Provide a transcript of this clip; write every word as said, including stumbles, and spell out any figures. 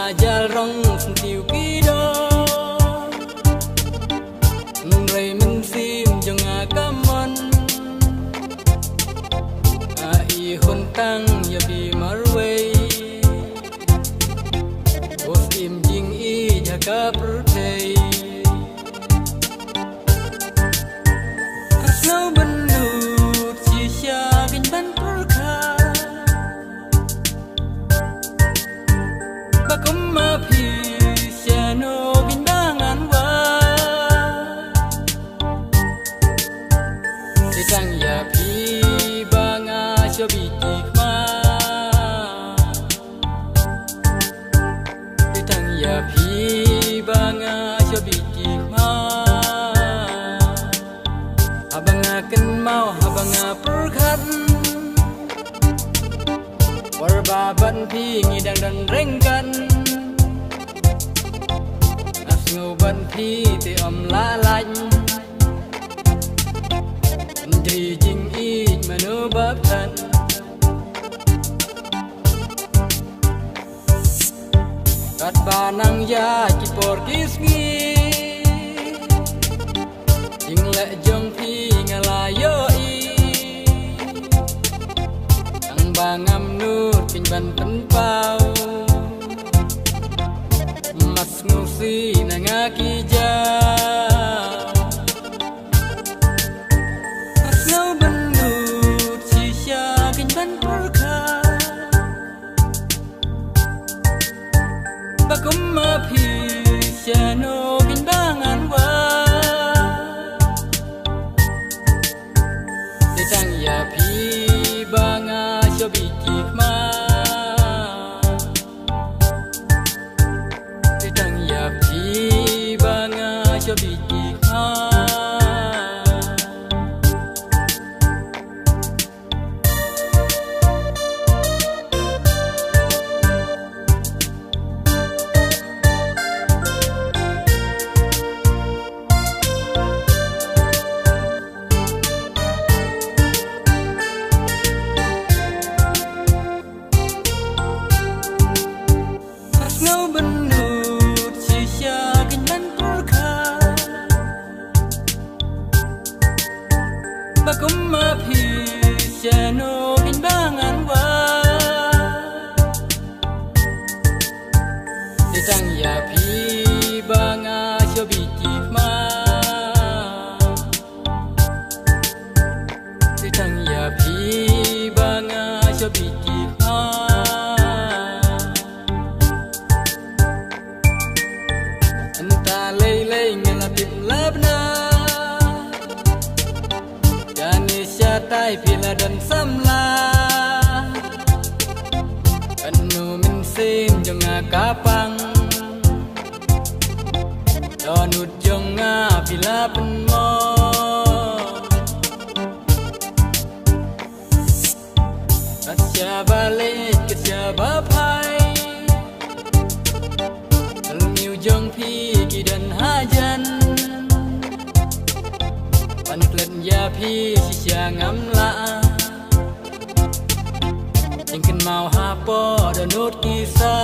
Jal rong syntiew ki dor, hynrei mynsiem jong nga ka mon. Nga i hun tang ïa phi marwei, u syiem jingïeit ha ka pyrthei. Ka sngew bynnud shisha kein ban pyrkhat, ba kum ma phi shano kein ba ngan wad. Dei tang ïa phi ba nga shah bit ki khmat. Dei tang ïa phi ba nga shah bit ki khmat. Haba nga kynmaw, haba nga pyrkhat, por ba bad phi ngi dang don ryngkat, nga sngew bad phi te ym lah lait. Ym dei jingïeit mano ba pthat. Katba nang ïaid ki por ki sngi, jingleh jong phi nga la ïohi. Tang ba ngam nud kein ban pynpaw, ma sngewsih na nga ki jaw. Ka sngew bynnud shisha kein ban pyrkhat, ba kum ma phi shano kein ba ngan wad. Dei tang ïa phi ba nga shah bit ki khmat. Dei tang ïa phi ba nga shah bit ki khmat. Ka sngew bynnud shisha kein ban pyrkhat, ba kum ma phi shano kein ba ngan wad. Dei tang ïa phi ba nga shah bit ki khmat. Dei tang ïa phi ba nga shah bit ki khmat. Mynta lei lei nga la tip la bna, kane shatai phi la don samla. Katno mynsiem jong nga ka pang, dohnud jong nga phi la pynmong. Kat shaba leit kat shaba phai, ka lynñiew jong phi ki don hajan. Ban klet ïa phi shisha ngam lah, jingkynmaw hapoh dohnud ki sa.